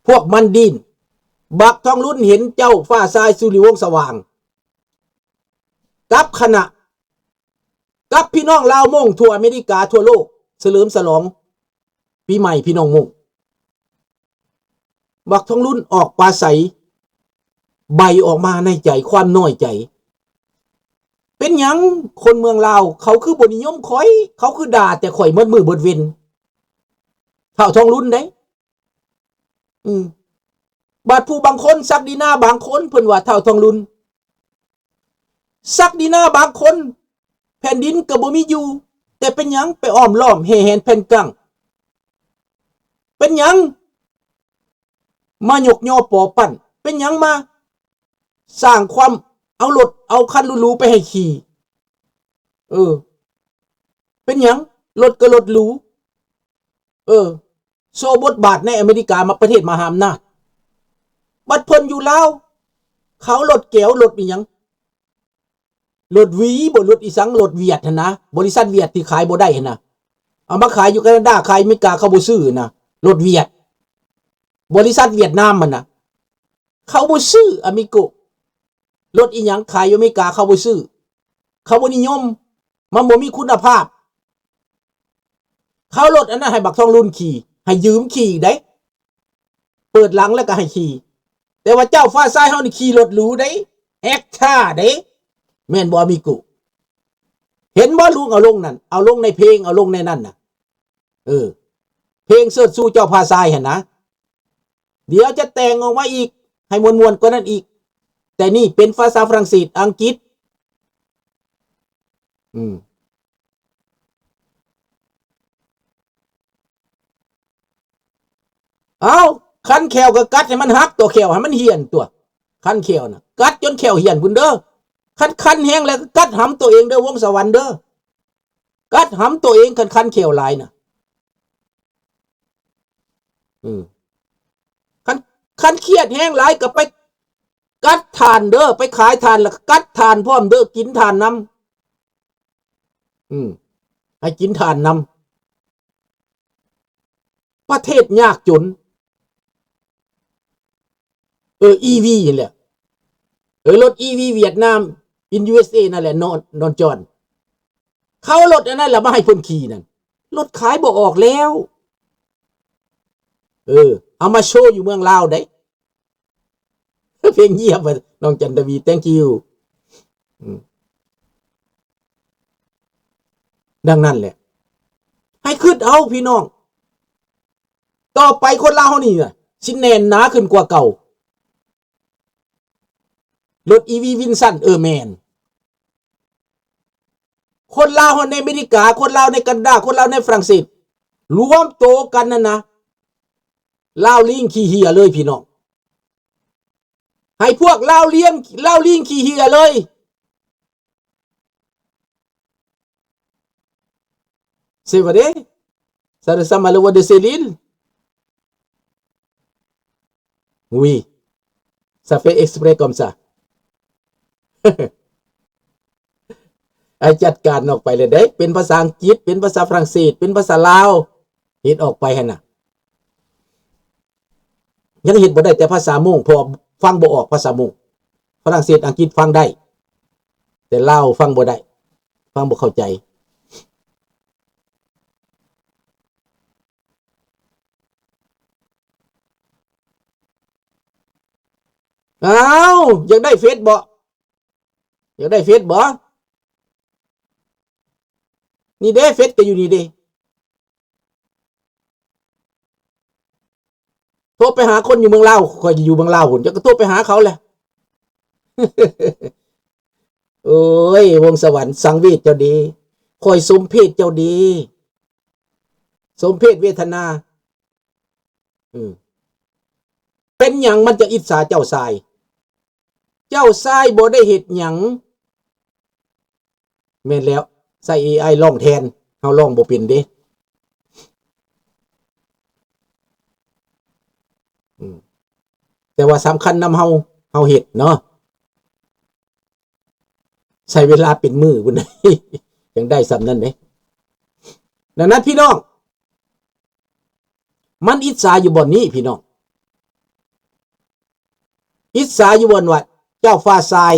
ພວກມັນດີ້ນ. ບັກທອງລຸນເຫັນເຈົ້າຟ້າຊາຍ ສຸລິວົງສະຫວ່າງ ກັບຄະນະ ກັບພີ່ນ້ອງລາວມົ້ງທົ່ວອາເມລິກາທົ່ວໂລກ ສະເຫຼີມສະຫຼອງປີໃໝ່ພີ່ນ້ອງມົ້ງ. ບັກທອງລຸນອອກປາໄສ ໃບອອກມາໃນໃຈ ຄວາມນ້ອຍໃຈ. ເປັນຫຍັງຄົນເມືອງລາວເຂົາຄືບໍ່ນິຍົມຂ້ອຍ? ເຂົາຄືດ່າແຕ່ຂ້ອຍໝົດມື້ເບິດເວັນ? ທ້າວທອງລຸນເດ້. ອືມ ບາດຜູ້ບາງຄົນ ສັກດີນາບາງຄົນ ເພິ່ນວ່າທ້າວທອງລຸນ ສັກດີນາບາງຄົນ ແຜ່ນດິນກໍບໍ່ມີຢູ່ ແຕ່ເປັນຫຍັງໄປອ້ອມລ້ອມແຫ່ແຫນແຜ່ນກັ້ງ? ເປັນຫຍັງມາຍົກຍໍປໍປັ້ນ? ເປັນຫຍັງມາສ້າງຄວາມ ເອົາລົດເອົາຄັນຫຼູໆໄປໃຫ້ຂີ່? ເອີ ເປັນຫຍັງ? ລົດກໍລົດຫຼູ. ເອີ ໂຊບົດບາດໃນອາເມລິກາ ມາປະເທດມະຫາອຳນາດ. ບັດເພິ່ນຢູ່ລາວ ເຂົາລົດແກວ ລົດອີຫຍັງ? ລົດຫວີບໍ? ລົດອີສັງ? ລົດຫວຽດຫັ້ນນະ, ບໍລິສັດຫວຽດທີ່ຂາຍບໍ່ໄດ້ຫັ້ນນະ, ເອົາມາຂາຍຢູ່ການາດາ, ຂາຍອາເມລິກາ, ເຂົາບໍ່ຊື້ນະ. ລົດຫວຽດ, ບໍລິສັດຫວຽດນາມຫັ້ນນະ, ເຂົາບໍ່ຊື້ ອາມິໂກ. ລົດອີຫຍັງຂາຍຢູ່ອາເມລິກາ ເຂົາບໍ່ຊື້, ເຂົາບໍ່ນິຍົມ, ມັນບໍ່ມີຄຸນນະພາບ. ເຂົາລົດອັນນັ້ນໃຫ້ບັກທອງລຸນຂີ່, ໃຫ້ຢືມຂີ່ໄດ້, ເປີດຫຼັງແລ້ວກໍໃຫ້ຂີ່. ແຕ່ວ່າເຈົ້າຟ້າຊາຍເຮົານີ້ຂີ່ລົດຫຼູເດ້, ແອັກທ່າເດ້, ແມ່ນບໍ່ ອາມິໂກ? ເຫັນບໍ່ ລຸງເອົາລົງນັ້ນ, ເອົາລົງໃນເພງ, ເອົາລົງໃນນັ້ນນະ. ເອີ ເພງເຊີດຊູເຈົ້າຟ້າຊາຍຫັ້ນນະ. ດຽວຈະແຕ່ງອອກມາອີກ ໃຫ້ມ່ວນໆກວ່ານັ້ນອີກ, ແຕ່ນີ້ເປັນພາສາຝຣັ່ງເສດ, ອັງກິດ. ອືມ ເອົ້າ, ຄັນແຂ້ວກໍກັດໃຫ້ມັນຫັກຕົວະ, ແຂ້ວໃຫ້ມັນຫ້ຽນຕົວະ, ຄັນແຂ້ວນະ ກັດຈົນແຂ້ວຫ້ຽນພຸ້ນເດີ. ຄັນຄັນແຮງແລ້ວກໍກັດຫຳຕົວເອງເດີ ວົງສະຫວັນເດີ. ກັດຫຳຕົວເອງ ຄັນຄັນແຂ້ວຫຼາຍນະ. ເອີ ຄັນ ຄັນຄຽດແຮງຫຼາຍກໍໄປກັດຖ່ານເດີ, ໄປຂາຍຖ່ານແລ້ວກໍກັດຖ່ານພ້ອມເດີ, ກິນຖ່ານນຳ. ອືມ ໃຫ້ກິນຖ່ານນຳ. ປະເທດຍາກຈົນ. ເອີ ອີ ວີ ຫັ້ນແຫຼະ, ເອີ ລົດ ອີ ວີ ຫວຽດນາມ ອິນ ຢູ ເອສ ເອ ນັ້ນແຫຼະ ນອນ ນອນຈອນ. ເຂົາເອົາລົດອັນນັ້ນລະມາໃຫ້ເພິ່ນຂີ່ນັ້ນ, ລົດຂາຍບໍ່ອອກແລ້ວ. ເອີ ເອົາມາໂຊຢູ່ເມືອງລາວໄດ໋. ເພງຢ້ຽມວ່າ ນ້ອງຈັນທະວີ thank you. ອືມ ດັ່ງນັ້ນແຫຼະ ໃຫ້ຄິດເອົາພີ່ນ້ອງ, ຕໍ່ໄປຄົນລາວເຮົານີ້ນະ ຊິແໜ້ນໜາຂຶ້ນກວ່າເກົ່າ. ລົດ ອີ ວີ ວິນສັນ, ເອີ ແມ່ນ. ຄົນລາວໃນອາເມລິກາ, ຄົນລາວໃນການາດາ, ຄົນລາວໃນຝຣັ່ງເສດ ລວມໂຕກັນຫັ້ນນະ, ລາວລີງຂີ້ເຫື່ອເລີຍພີ່ນ້ອງ. ໃຫ້ພວກລາວລຽງ ລາວລີງຂີ້ເຫື່ອເລີຍ. C'est vrai, ça ressemble à la voix de Céline. Oui, ça fait exprès comme ça. ໃຫ້ຈັດການອອກໄປເລີຍເດ້, ເປັນພາສາອັງກິດ, ເປັນພາສາຝຣັ່ງເສດ, ເປັນພາສາລາວ, ເຮັດອອກໄປຫັ້ນນະ. ຍັງເຮັດບໍ່ໄດ້ແຕ່ພາສາມົ້ງ ເພາະຟັງບໍ່ອອກພາສາມົ້ງ. ຝຣັ່ງເສດ ອັງກິດ ຟັງໄດ້ ແຕ່ລາວຟັງບໍ່ໄດ້, ຟັງບໍ່ເຂົ້າໃຈ. ອ້າວ ຢາກໄດ້ເຟສບໍ່? ຢາກໄດ້ເຟສບໍ່? ນີ້ເດ້ ເຟສກໍຢູ່ນີ້ເດ້. ໂທໄປຫາຄົນຢູ່ເມືອງລາວ, ຂ້ອຍຢູ່ເມືອງລາວພຸ້ນ, ເຈົ້າກໍໂທໄປຫາເຂົາແຫຼະ. ໂອ້ຍ ວົງສະຫວັນ ສັງເວດເຈົ້າເດ້, ຂ້ອຍສົມເພດເຈົ້າເດ້, ສົມເພດເວທະນາ. ເອີ ເປັນຫຍັງມັນຈະອິດສາເຈົ້າຊາຍ? ເຈົ້າຊາຍບໍ່ໄດ້ເຮັດຫຍັງ. ແມ່ນແລ້ວ, ໃຊ້ເອໄອຮ້ອງແທນ, ເຮົາຮ້ອງບໍ່ເປັນເດ້. ອືມ ແຕ່ວ່າສຳຄັນນຳເຮົາ, ເຮົາເຮັດເນາະ. ໃຊ້ເວລາເປັນມື້ພຸ້ນ ຈັ່ງໄດ້ສ່ຳນັ້ນເດ້. ດັ່ງນັ້ນພີ່ນ້ອງ, ມັນອິດສາຢູ່ບ່ອນນີ້ພີ່ນ້ອງ. ອິດສາຢູ່ບ່ອນວ່າເຈົ້າຟ້າຊາຍ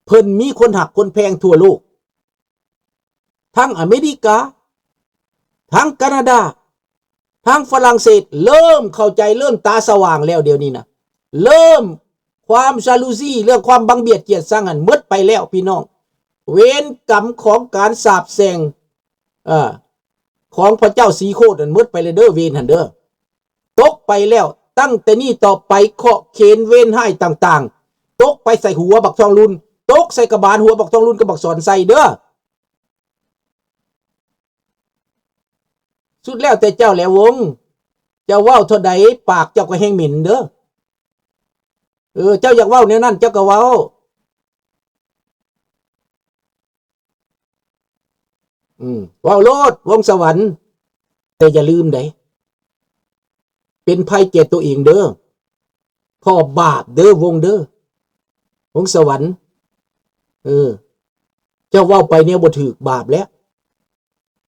ເພິ່ນມີຄົນຮັກຄົນແພງທົ່ວໂລກ ທັງອາເມລິກາ ທັງການາດາ ທັງຝຣັ່ງເສດ ເລີ່ມເຂົ້າໃຈ ເລີ່ມຕາສະຫວ່າງແລ້ວດຽວນີ້ນະ ເລີ່ມ ຄວາມຈາລູຊີ ເລື່ອງຄວາມບັງບຽດກຽດຊັງຫັ້ນໝົດໄປແລ້ວພີ່ນ້ອງ. ເວນກຳຂອງການສາບແຊ່ງ ເອີ ຂອງພະເຈົ້າສີໂຄດນັ້ນໝົດໄປແລ້ວເດີ ເວນຫັ້ນເດີ ຕົກໄປແລ້ວ. ຕັ້ງແຕ່ນີ້ຕໍ່ໄປ ເຄາະເຂນເວນຮ້າຍຕ່າງໆ ຕົກໄປໃສ່ຫົວບັກທອງລຸນ ຕົກໃສ່ກະບານຫົວບັກທອງລຸນກັບບັກສອນໄຊເດີ. ສຸດແລ້ວແຕ່ເຈົ້າແຫຼະວົງ ເຈົ້າເວົ້າເທົ່າໃດ ປາກເຈົ້າກໍແຮ່ງເໝັນເດີ. ເອີ ເຈົ້າຢາກເວົ້າແນວນັ້ນເຈົ້າກໍເວົ້າ ອືມ ເວົ້າໂລດ ວົງສະຫວັນ ແຕ່ຢ່າລືມໃດ ເປັນໄພແກ່ຕົວເອງເດີ ເພາະບາບເດີ ວົງເດີ ວົງສະຫວັນ. ເອີ ເຈົ້າເວົ້າໄປແນວບໍ່ຖືກ ບາບແລ້ວ.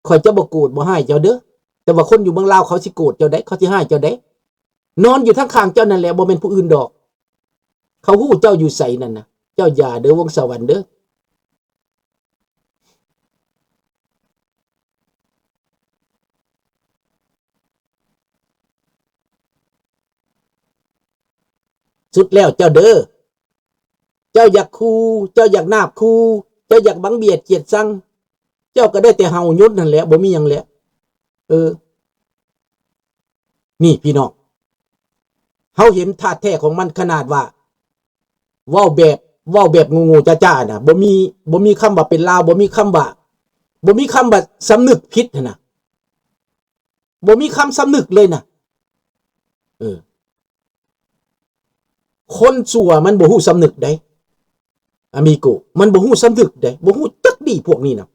ຂ້ອຍຈະບໍ່ໂກດບໍ່ຮ້າຍເຈົ້າເດີ ແຕ່ວ່າຄົນຢູ່ເມືອງລາວເຂົາຊິໂກດເຈົ້າໃດ໋ ເຂົາຊິຮ້າຍເຈົ້າໃດ໋. ນອນຢູ່ທາງຂ້າງເຈົ້ານັ້ນແຫຼະ ບໍ່ແມ່ນຜູ້ອື່ນດອກ. ເຂົາຮູ້ເຈົ້າຢູ່ໃສນັ້ນນະ. ເຈົ້າຢ່າເດີ ວົງສະຫວັນເດີ. ສຸດແລ້ວເຈົ້າເດີ ເຈົ້າຢາກຂູ່ ເຈົ້າຢາກນາບຂູ່ ເຈົ້າຢາກບັງບຽດກຽດຊັງ ເຈົ້າກໍໄດ້ແຕ່ເຫົ່າຍົນຫັ້ນແຫຼະ ບໍ່ມີຫຍັງແຫຼະ. ເອີ ນີ້ພີ່ນ້ອງ ເຮົາເຫັນທາດແທ້ຂອງມັນ ຂະໜາດວ່າເວົ້າແບບ ເວົ້າແບບໂງ່ໆຈ້າໆນະ ບໍ່ມີ ບໍ່ມີຄຳວ່າເປັນລາວ ບໍ່ມີຄຳວ່າ ບໍ່ມີຄຳວ່າສຳນຶກຜິດຫັ້ນນະ ບໍ່ມີຄຳສຳນຶກເລີຍນະ. ເອີ ຄົນຊົ່ວມັນບໍ່ຮູ້ສຳນຶກໃດ໋ ອາມິໂກ ມັນບໍ່ຮູ້ສຳນຶກໃດ໋ ບໍ່ຮູ້ຈັກດີພວກນີ້ນະ.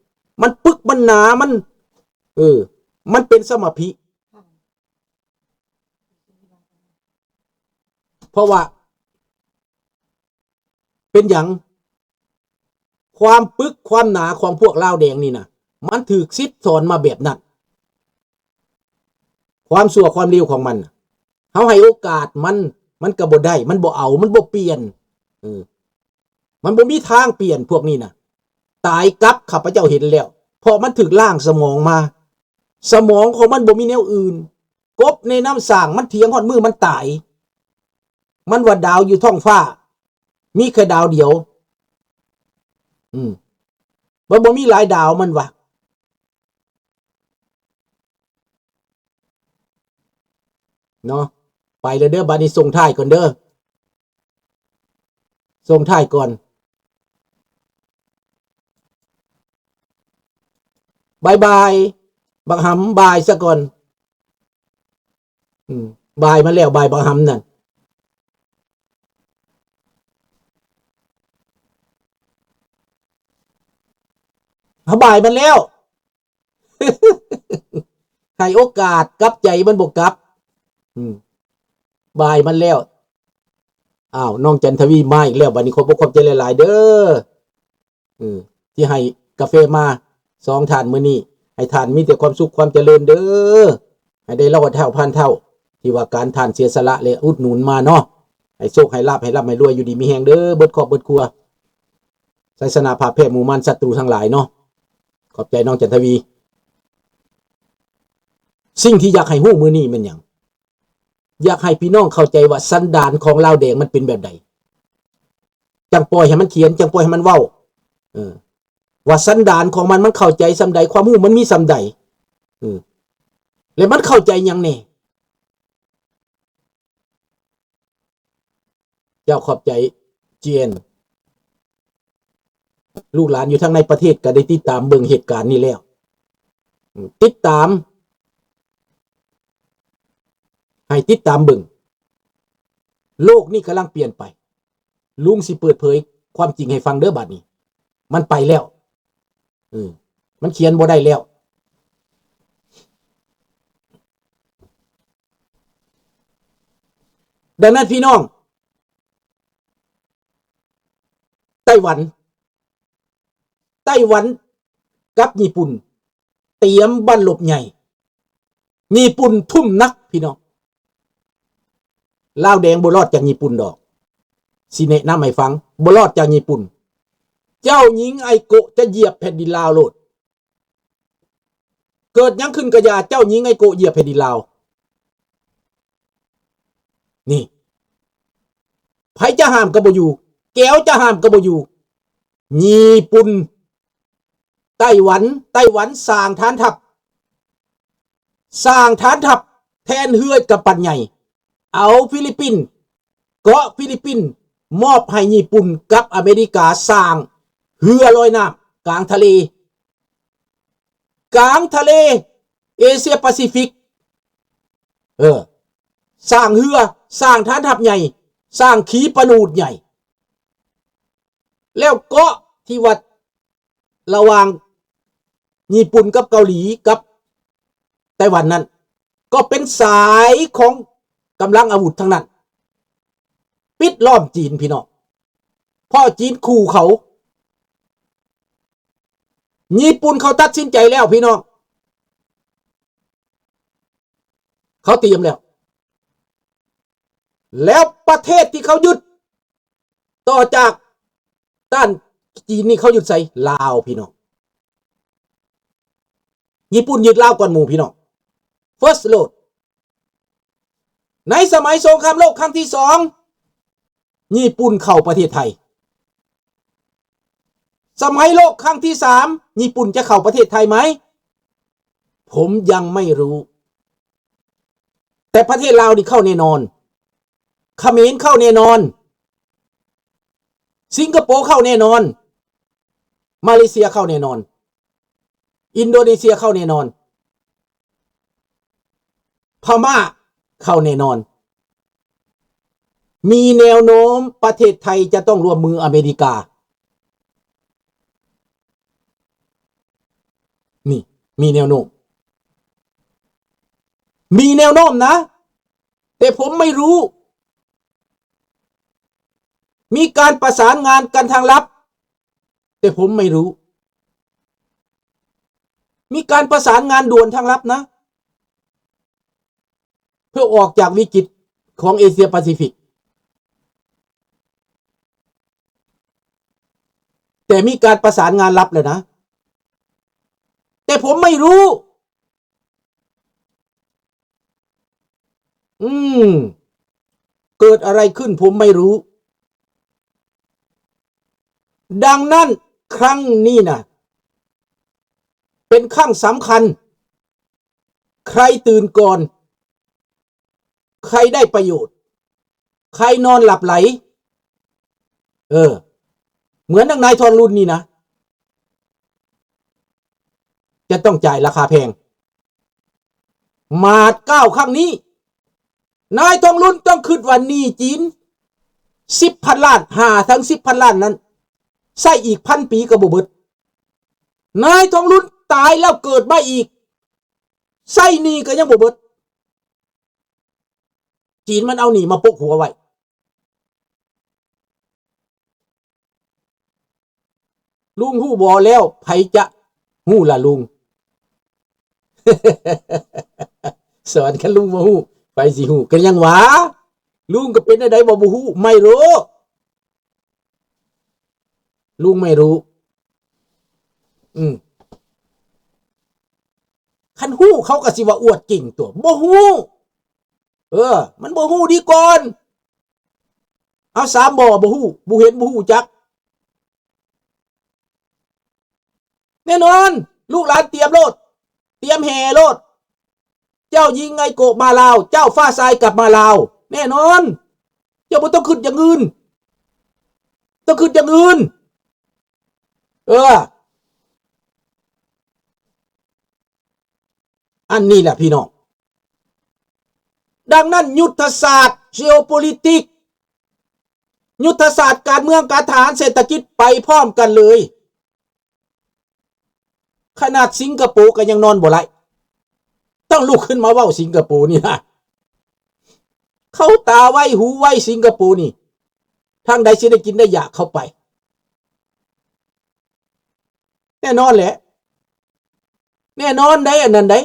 ມັນປຶກ ມັນໜາ ມັນ ເອີ ມັນເປັນສະມາພິ ເພາະວ່າ ເປັນຫຍັງ ຄວາມປຶກຄວາມໜາຂອງພວກລາວແດງນີ້ນະ ມັນຖືກສິດສອນມາແບບນັ້ນ. ຄວາມຊົ່ວຄວາມເລວຂອງມັນນະ ເຮົາໃຫ້ໂອກາດມັນ ມັນກໍບໍ່ໄດ້ ມັນບໍ່ເອົາ ມັນບໍ່ປ່ຽນ ເອີ ມັນບໍ່ມີທາງປ່ຽນພວກນີ້ນະ. ຕາຍກັບ ຂ້າພະເຈົ້າເຫັນແລ້ວ ເພາະມັນຖືກລ້າງສະໝອງມາ. ສະໝອງຂອງມັນບໍ່ມີແນວອື່ນ. ກົບໃນນ້ຳສ້າງ ມັນຖຽງຮອດມື້ມັນຕາຍ. ມັນວ່າດາວຢູ່ທ້ອງຟ້າ ມີແຄ່ດາວດຽວ ອືມ ມັນບໍ່ມີຫຼາຍດາວ ມັນວ່າ ເນາະ. ໄປແລ້ວເດີ ບາດນີ້ສົ່ງທ້າຍກ່ອນເດີ ສົ່ງທ້າຍກ່ອນ. ບາຍບາຍ ບັກຫຳ ບາຍຊະກ່ອນ. ອືມ ບາຍມາແລ້ວ ບາຍບັກຫຳນັ້ນ ເຮົາບາຍມັນແລ້ວ ໃຫ້ໂອກາດກັບໃຈມັນບໍ່ກັບ ອືມ ບາຍມັນແລ້ວ. ອ້າວ ນ້ອງຈັນທະວີມາອີກແລ້ວ ບາດນີ້ຂອບອົກຂອບໃຈຫຼາຍໆເດີ. ເອີ ທີ່ໃຫ້ກາເຟມາສອງທ່ານມື້ນີ້ ໃຫ້ທ່ານມີແຕ່ຄວາມສຸກຄວາມຈະເລີນເດີ ໃຫ້ໄດ້ຮ້ອຍເທົ່າພັນເທົ່າ ທີ່ວ່າການທ່ານເສຍສະຫຼະ ແລະ ອຸດໜູນມາເນາະ. ໃຫ້ໂຊກໃຫ້ລາບ ໃຫ້ລ່ຳໃຫ້ລວຍ ຢູ່ດີມີແຮງເດີ ເບິດຄອບເບິດຄົວ ໄຊຊະນະພາແພ້ໝູ່ມານສັດຕູທັງຫຼາຍເນາະ. ຂອບໃຈນ້ອງຈັນທະວີ. ສິ່ງທີ່ຢາກໃຫ້ຮູ້ມື້ນີ້ແມ່ນຫຍັງ? ຢາກໃຫ້ພີ່ນ້ອງເຂົ້າໃຈວ່າສັນດານຂອງລາວແດງມັນເປັນແບບໃດ ຈັ່ງປ່ອຍໃຫ້ມັນຂຽນ ຈັ່ງປ່ອຍໃຫ້ມັນເວົ້າ ເອີ ວ່າສັນດານຂອງມັນ ມັນເຂົ້າໃຈສ່ຳໃດ ຄວາມຮູ້ມັນມີສ່ຳໃດ ເອີ ແລະ ມັນເຂົ້າໃຈຫຍັງແດ່? ເຈົ້າຂອບໃຈ ຈີເອັນ ລູກຫຼານຢູ່ທາງໃນປະເທດກໍໄດ້ຕິດຕາມເບິ່ງເຫດການນີ້ແລ້ວ ຕິດຕາມ ໃຫ້ຕິດຕາມເບິ່ງ ໂລກນີ້ກຳລັງປ່ຽນໄປ ລຸງຊິເປີດເຜີຍຄວາມຈິງໃຫ້ຟັງເດີ ບາດນີ້ ມັນໄປແລ້ວ ເອີ ມັນຂຽນບໍ່ໄດ້ແລ້ວ. ດັ່ງນັ້ນ ພີ່ນ້ອງ ໄຕ້ຫວັນ ໄຕ້ຫວັນກັບຍີ່ປຸ່ນ ຕຽມບັ້ນລົບໃຫຍ່. ຍີ່ປຸ່ນທຸ່ມໜັກ ພີ່ນ້ອງ. ລາວແດງບໍ່ລອດຈາກຍີ່ປຸ່ນດອກ. ຊິແນະນຳໃຫ້ຟັງ, ບໍ່ລອດຈາກຍີ່ປຸ່ນ. ເຈົ້າຍິງໄອໂກະຈະຢຽບແຜ່ນດິນລາວໂລດ. ເກີດຫຍັງຂຶ້ນກະຢ່າ, ເຈົ້າຍິງໄອໂກະຢຽບແຜ່ນດິນລາວ. ນີ້ ໃຜຈະຫ້າມກໍບໍ່ຢູ່, ແກວຈະຫ້າມກໍບໍ່ຢູ່. ຍີ່ປຸ່ນ, ໄຕ້ຫວັນ, ໄຕ້ຫວັນສ້າງຖານທັບ, ສ້າງຖານທັບແທນເຮືອກຳປັ່ນໃຫຍ່, ເອົາຟີລິບປິນ, ເກາະຟີລິບປິນມອບໃຫ້ຍີ່ປຸ່ນກັບອາເມລິກາສ້າງເຮືອລອຍນ້ຳກາງທະເລ, ກາງທະເລເອເຊຍປາຊີຟິກ. ເອີ ສ້າງເຮືອ, ສ້າງຖານທັບໃຫຍ່, ສ້າງຂີປະນູດໃຫຍ່. ແລ້ວເກາະທີ່ວ່າລະຫວ່າງຍີ່ປຸ່ນກັບເກົາຫຼີກັບໄຕ້ຫວັນນັ້ນ ກໍເປັນສາຍຂອງກຳລັງອາວຸດທັງນັ້ນ. ປິດລ້ອມຈີນພີ່ນ້ອງ, ເພາະຈີນຂູ່ເຂົາ. ຍີ່ປຸ່ນເຂົາຕັດສິນໃຈແລ້ວພີ່ນ້ອງ, ເຂົາຕຽມແລ້ວ. ແລ້ວປະເທດທີ່ເຂົາຍຶດຕໍ່ຈາກ ຕ້ານຈີນນີ້ເຂົາຍຶດໃສ? ລາວພີ່ນ້ອງ. ຍີ່ປຸ່ນຍຶດລາວກ່ອນໝູ່ພີ່ນ້ອງ. First Road. ໃນສະໄໝສົງຄາມໂລກຄັ້ງທີສອງ ຍີ່ປຸ່ນເຂົ້າປະເທດໄທ. ສະໄໝໂລກຄັ້ງທີສາມ ຍີ່ປຸ່ນຈະເຂົ້າປະເທດໄທໄໝ? ຜົມຍັງໄມ່ຮູ້. ແຕ່ປະເທດລາວນີ້ເຂົ້າແນ່ນອນ, ຂະເໝນເຂົ້າແນ່ນອນ, ສິງກະໂປເຂົ້າແນ່ນອນ, ມາເລເຊຍເຂົ້າແນ່ນອນ, ອິນໂດເນເຊຍເຂົ້າແນ່ນອນ, ພະມ້າເຂົ້າແນ່ນອນ. ມີແນວໂນ້ມປະເທດໄທຈະຕ້ອງຮ່ວມມືອາເມລິກາ. ນີ້ ມີແນວໂນ້ມ, ມີແນວໂນ້ມນະ, ແຕ່ຜົມໄມ່ຮູ້. ມີການປະສານງານກັນທາງລັບ, ແຕ່ຜົມໄມ່ຮູ້. ມີການປະສານງານດ່ວນທາງລັບນະ, ເພື່ອອອກຈາກວິກິດຂອງເອເຊຍປາຊີຟິກ. ແຕ່ມີການປະສານງານລັບແລ້ວນະ, ແຕ່ຜົມໄມ່ຮູ້. ອືມ ເກີດອະໄລຂຶ້ນ ຜົມໄມ່ຮູ້. ດັ່ງນັ້ນ ຄັ້ງນີ້ນະ ເປັນຄັ້ງສຳຄັນ. ໃຄຕື່ນກ່ອນ ໃຄໄດ້ປະໂຫຍດ, ໃຄນອນຫຼັບໄຫຼ. ເອີ ເໝືອນດັ່ງນາຍທອງລຸນນີ້ນະ ຈະຕ້ອງຈ່າຍລາຄາແພງ. ໝາດກ້າວຄັ້ງນີ້ ນາຍທອງລຸນຕ້ອງຄິດວ່າໜີ້ຈີນສິບພັນລ້ານ, ຫ້າເຖິງສິບພັນລ້ານນັ້ນ ໃຊ້ອີກພັນປີກໍບໍ່ເບິດ. ນາຍທອງລຸນຕາຍແລ້ວເກີດມາອີກ ໃຊ້ໜີ້ກໍຍັງບໍ່ເບິດ. ຈີນມັນເອົາໜີ້ມາປົກຫົວໄວ້. ລຸງຮູ້ບໍ່? ແລ້ວໃຜຈະຮູ້ລະລຸງ? ສອນຄັນລຸງບໍ່ຮູ້ ໃຜຊິຮູ້? ກໍຍັງວ່າ ລຸງກໍເປັນແນວໃດບໍ່ ບໍ່ຮູ້? ໄມ່ຮູ້. ລຸງໄມ່ຮູ້. ອືມ ຄັນຮູ້ເຂົາກໍຊິວ່າອວດເກັ່ງຕົວະ. ບໍ່ຮູ້. ເອີ ມັນບໍ່ຮູ້ດີກ່ອນ. ເອົາ ສາມບໍ່ ບໍ່ຮູ້ ບໍ່ເຫັນ ບໍ່ຮູ້ຈັກ. ແນ່ນອນ ລູກຫຼານຕຽມໂລດ, ຕຽມແຫ່ໂລດ. ເຈົ້າຍິງໄອໂກະມາລາວ, ເຈົ້າຟ້າຊາຍກັບມາລາວ. ແນ່ນອນ ເຈົ້າບໍ່ຕ້ອງຄິດຢ່າງອື່ນ, ຕ້ອງຄິດຢ່າງອື່ນ. ເອີ ອັນນີ້ແຫຼະພີ່ນ້ອງ. ດັ່ງນັ້ນ ຍຸດທະສາດ geopolitics ຍຸດທະສາດການເມືອງ, ການທະຫານ, ເສດຖະກິດ ໄປພ້ອມກັນເລີຍ. ຂະໜາດສິງກະໂປກໍຍັງນອນບໍ່ໄດ້, ຕ້ອງລຸກຂຶ້ນມາເວົ້າສິງກະໂປນີ້ນະ. ເຂົາຕາໄວຫູໄວສິງກະໂປນີ້, ທາງໃດຊິໄດ້ກິນໄດ້ຢາກເຂົ້າໄປ. ແນ່ນອນແຫຼະ, ແນ່ນອນໃດ໋ ອັນນັ້ນໃດ໋.